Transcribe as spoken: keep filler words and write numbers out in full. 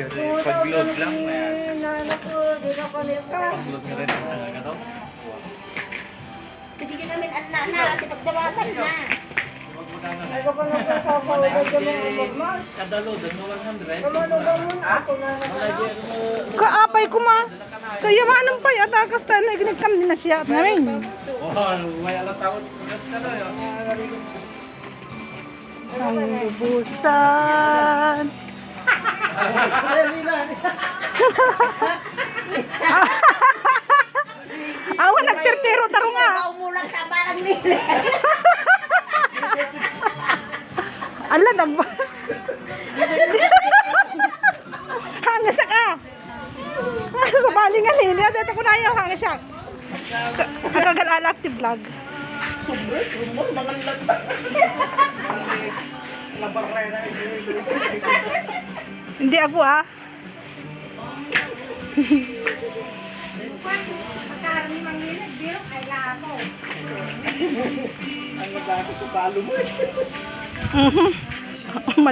Pag-load lang na yan. Ano ko, di na connect ka. Pag-load na rin ang sanga ka to. Sige namin, anak na, di pagdawasan na. Ay, ko pa nagsasawa, wala dyan ang umagman. Kada load, ano, one hundred? Kumano ba mo na? Ako na, Kaapay ko, ma. Kaya manang pay, atakas tayo na ignit kami na siya. Namin. Oh, may alam tawon. Ang lubusan. Awan, nagtirtiro taro nga. Umulat ka, parang nila. Ala, nagba-, hanga siya ka. Sa bali nga lili, dito ko na yung hanga siya. Agagal ala active vlog. Sobres, rumor, mangan lang. Nabarrera. Hindi ako, ah. Ang nagdako sa balo mo. Mhm.